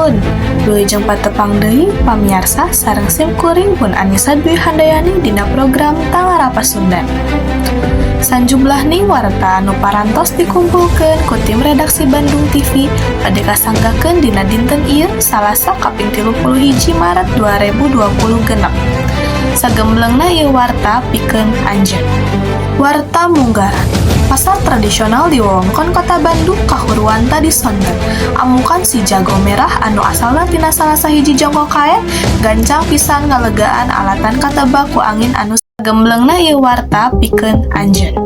Nuhun. Wilujeng patepang deui, pamiarsa, sareng sim kuring pun Anisa Dwi Handayani dina program Tangara Pasundan. Sanjumlah ning warta anu parantos dikumpulkeun ku tim redaksi Bandung TV bade kasanggakeun dina dinten ieu, Salasa kaping 31 Maret 2026. Sagemblengna ieu warta pikeun anjeun. Warta Munggaran. Pasar tradisional di wewengkon Kota Bandung kahuruan tadi sonten. Amukan si jago merah anu asalna tina salah sahiji jongko kaen gancang pisan ngalegaan alatan katebak ku angin anu. Sagemblengna ieu warta pikeun anjeun.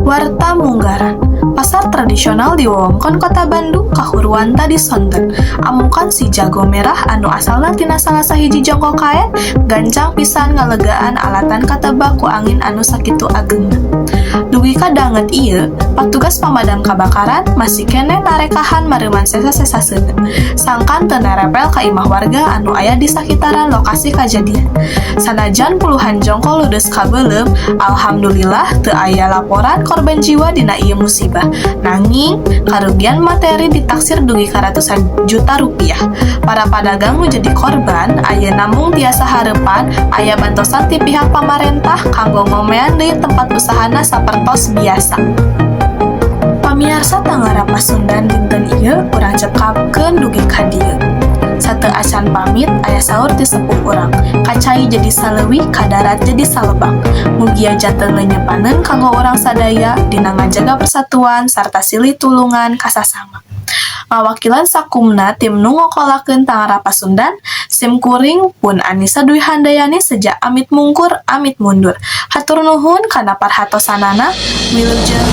Warta Munggaran. Pasar tradisional di wewengkon Kota Bandung kahuruan tadi sonten. Amukan si jago merah anu asalna tina salah sahiji jongko kaen gancang pisan ngalegaan alatan katebak ku angin anu sakitu agengna. Dugi ka danget ieu, patugas pamadam kabakaran masih keneh narekahan mareuman sesa-sesa seuneu sangkan teu narepel ka imah warga anu aya di sakitaran lokasi kajadian. Sanajan puluhan jongko ludes kabeuleum, alhamdulillah teu aya laporan korban jiwa dina ieu musibah. Nanging karugian materi ditaksir dugi ka ratusan juta rupiah. Para padagang nu jadi korban ayeuna mung tiasa hareupan aya bantosan ti pihak pamarentah kanggo ngomean deui tempat usahana sapertos biasa. Pamiarsa, Tangara Pasundan dinten ieu urang cekapkeun dugi ka dieu. Sateuacan pamit, aya saur ti sepuh urang, "Ka cai jadi saleuwi, ka darat jadi salebak." Mugia janten lenyepaneun kanggo urang sadaya dina ngajaga persatuan sarta silih tulungan ka sasama. Ngawakilan sakumna tim nu ngokolakeun Tangara Pasundan, sim kuring pun Anisa Dwi Handayani seja amit mungkur, amit mundur. Hatur nuhun kana perhatosanana. Wilujeng.